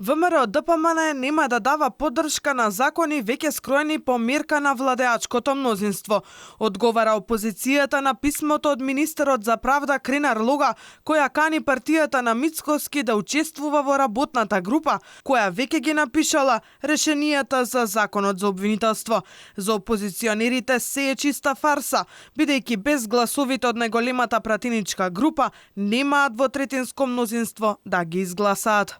ВМРО ДПМН нема да дава поддршка на закони веќе скроени по мерка на владеачкото мнозинство. Одговара опозицијата на писмото од министерот за правда Кринар Лога, која кани партијата на Мицкоски да учествува во работната група, која веќе ги напишала решенијата за законот за обвинителство. За опозиционерите се е чиста фарса, бидејќи без гласовите од најголемата пратеничка група немаат двотретинско мнозинство да ги изгласаат.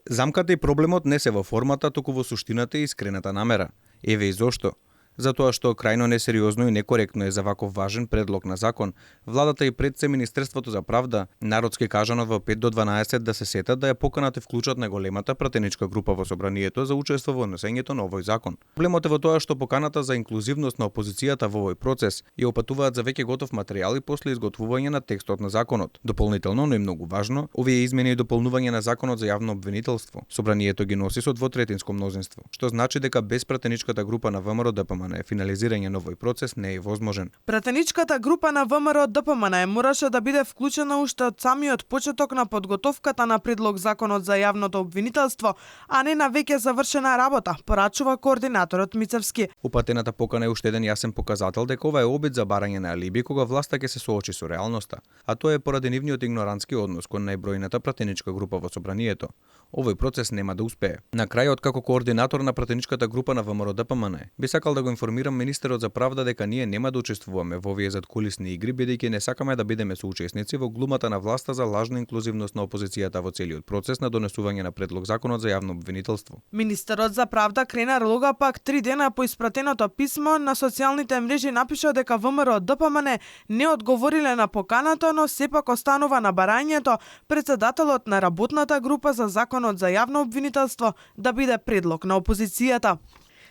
Замката и проблемот не се во формата, туку во суштината и искрената намера. Еве и зошто. Затоа што крајно несериозно и некоректно е за ваков важен предлог на закон, владата и пред се Министерството за правда, народски кажано во 5 до 12 да се сетат да ја поканат и вклучат на големата пратеничка група во собранието за учество во носењето на овој закон. Проблемот е во тоа што поканата за инклузивност на опозицијата во овој процес ја опатуваат за веќе готов материјал и после изготвување на текстот на законот. Дополнително, но и многу важно, овие измени и дополнување на законот за јавно обвинителство. Собранието ги носи со двотретинско мнозинство, што значи дека без пратеничката група на ВМРО ДПМН финализирање на овој процес не е возможен. Пратеничката група на ВМРО ДПМН мораше да биде вклучена уште од самиот почеток на подготовката на предлог законот за јавното обвинителство, а не на веќе завршена работа, порачува координаторот Мицевски. Упатената покана е уште еден јасен показател дека ова е обид за барање на алиби кога власта ќе се соочи со реалноста, а тоа е поради нивниот игнорантски однос кон најбројната пратеничка група во собранието. Овој процес нема да успее. На крајот, како координатор на пратеничката група на ВМРО ДПМН, би сакал да го информирам министерот за правда дека ние нема да учествуваме во овие задкулисни игри, бидејќи не сакаме да бидеме соучесници во глумата на власта за лажна инклузивност на опозицијата во целиот процес на донесување на предлог законот за јавно обвинителство. Министерот за правда Кринар Лога пак 3 дена по испратеното писмо на социјалните мрежи напиша дека ВМРО ДПМН не одговориле на поканата, но сепак останува на барањето председателот на работната група за законот за јавно обвинителство да биде предлог на опозицијата.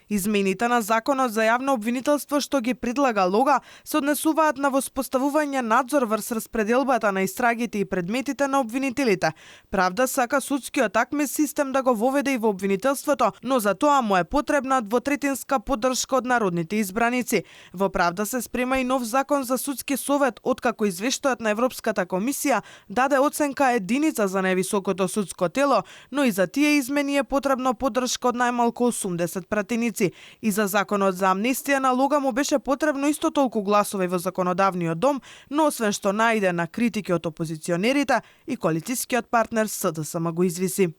Измените на законот за јавно обвинителство што ги предлага Лога се однесуваат на воспоставување надзор врз распределбата на истрагите и предметите на обвинителите. Правда сака судскиот акмис систем да го воведе и во обвинителството, но за тоа му е потребна двотретинска поддршка од народните избраници. Во Правда се спрема и нов закон за судски совет, откако извештајот на Европската комисија даде оценка единица за највисокото судско тело, но и за тие измени е потребно поддршка од најмалку 80 пратеници. И за законот за амнестија на Лога му беше потребно исто толку гласови во законодавниот дом, но освен што најде на критики од опозиционерите и коалицијскиот партнер СДСМ го извиси.